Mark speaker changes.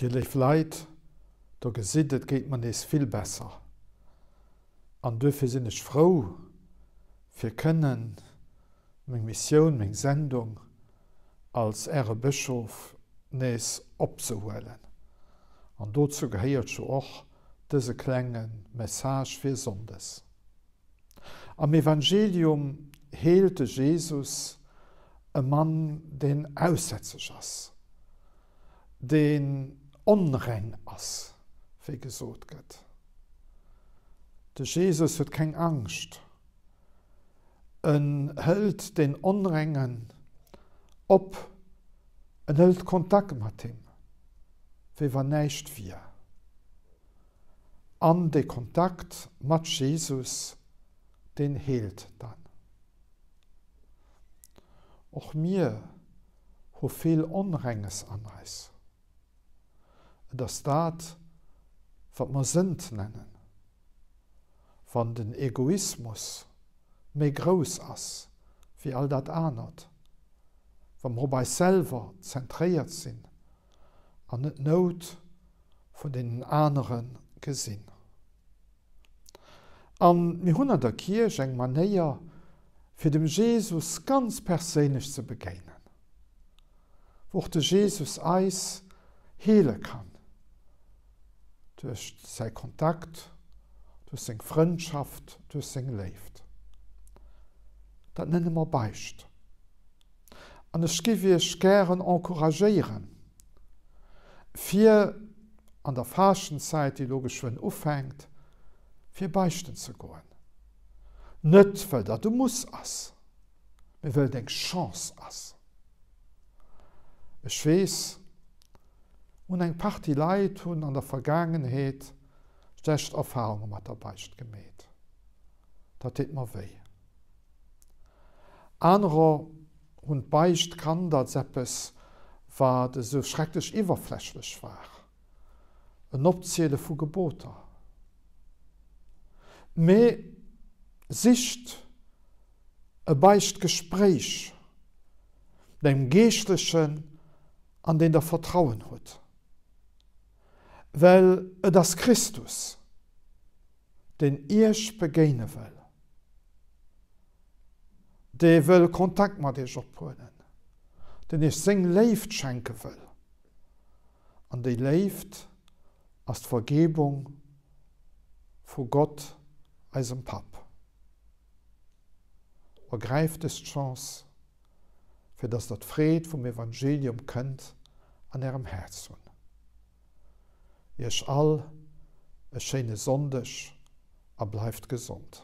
Speaker 1: Dir léif Leit, do gesitt, et geet mer nees vill besser. An duerfir sinn ech frou, fir kënnen meng Missioun, meng Sendung als Äre Bëschof nees opzehuelen. An dozou gehéiert jo och dëse klenge Message fir Sonndes. Am Evangelium heelt de Jesus e Mann, deen aussätzeg ass, deen onreng ass, wéi gesot gëtt. De Jesus huet keng Angscht. En hëlt deen Onrengen op, en hëlt Kontakt mat him, wéi wann näischt wier. An dee Kontakt mat Jesus, deen heelt dann. Och mir hu vill Onrenges an eis. Et ass dat, wat mer Sënd nennen, wann den Egoismus méi grouss ass wéi all dat anert, wa mer op eis selwer zentréiert sinn an net d'Nout vun deenen anere gesinn. An mir hunn an der Kierch eng Manéier, fir dem Jesus ganz perséinlech ze begéinen, wou och de Jesus eis heele kann, duerch säi Kontakt, duerch seng Frëndschaft, duerch seng Léift. Dat nenne mer Beicht. An ech giff Iech gären encouragéieren, fir an der Faaschtenzäit, déi elo geschwënn ufänkt, fir beichten ze goen. Net well dat e Muss ass, mee well et eng Chance ass. Ech weess, un eng Partie Leit hunn an der Vergaangenheet schlecht Erfahrunge mat der Beicht gemeet. Dat deet mer wéi. Anerer hunn d'Beicht kannt als eppes, wat esou schrecklech iwwerflächlech war, en Opziele vu Geboter. Mee sicht e Beichtgespréich mat engem Geeschtlechen, an deen der Vertrauen hutt, well et ass Christus, deen Iech begéine wëll, dee wëll Kontakt mat Iech ophuelen, deen Iech seng Léift schenke wëll. An déi Léift ass d'Vergebung vu Gott, eisem Papp. Ergräift dës Chance, fir dass der d'Freed vum Evangelium kënnt an Ärem Häerz hunn. Iech all e schéine Sonndeg a bleift gesond.